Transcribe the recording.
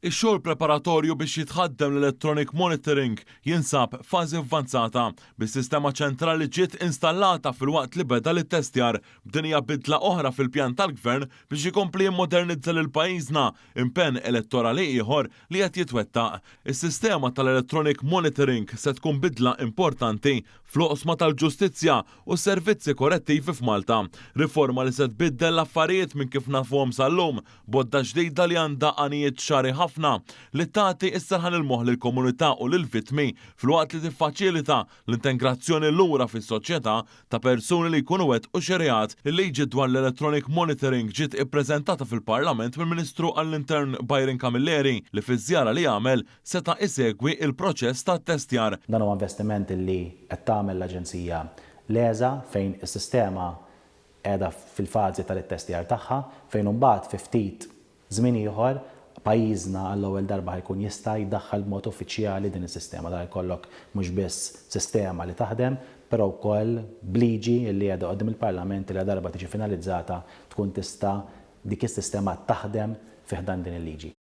Ix-xogħol preparatorju biex jitħaddem l-electronic monitoring jinsab f'fażi avvanzata, bis-sistema ċentrali ġiet installata filwaqt li beda l-ittestjar. B'din hija bidla oħra fil-pjan tal-Gvern biex ikompli jimmodernizza lil pajjiżna, impenn elettorali ieħor li qed jitwettaq. Is-sistema tal-electronic monitoring se tkun bidla importanti fl-oqsma tal-ġustizzja u s-servizzi korrettivi f'Malta. Riforma li se tbiddel l-affarijiet minn kif nafuhom sal-lum, b'għodda ġdida li għandha għanijiet ċari ħafna li tagħti s-serħan il-moħħ lill-komunità u lill-vittmi filwaqt li tiffaċilita l-integrazzjoni lura fis-soċjetà ta' persuni li jkunu wettqu xi reat. Il-liġi dwar l-electronic monitoring ġiet ippreżentata fil-Parlament mill-Ministru għall-Intern Byron Camilleri li fiż-żjara li għamel seta' isegwi l-proċess ta' ttestjar. Dan huwa investiment li qed tagħmel l-Aġenzija l-ESA fejn is-sistema qiegħda fil-fażi tal-ittestjar tagħha fejn imbagħad fi ftit żmien ieħor pajjiżna għall-ewwel darba ħa jkun jista' jdaħħal b'mod uffiċjali din is-sistema. Dan jkollok mhux biss sistema li taħdem però wkoll b'liġi li qiegħda quddiem il-Parlament li ladarba tiġi finalizzata tkun tista' dik is-sistema taħdem fi ħdan din il-liġi.